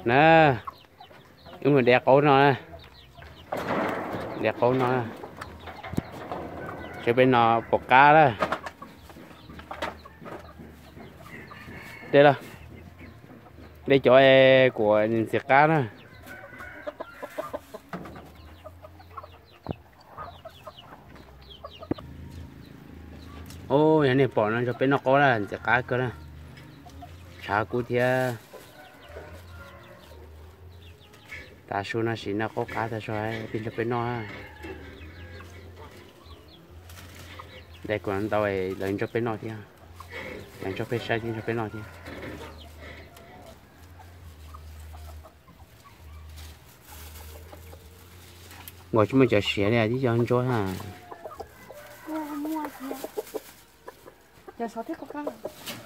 Na, wb mus de qaub no na, de qaub no na. Tso peb no pom qab lawm. De los, de cov kuv ntxiv qab na. Ub, yog nej pom no nrog peb noj qaub na, ntxim qab kawg na. Tshav kub thiab. Tav su no sim noj qaub qab tag zog, peb nrog peb noj. De kuv ntau, lawv nrog peb noj thiab, lawv nrog peb saib thiab nrog peb noj thiab. Nkaus tsis muaj cov siav li, tib cov ntsuab na. Cov sov thiab qaub qab.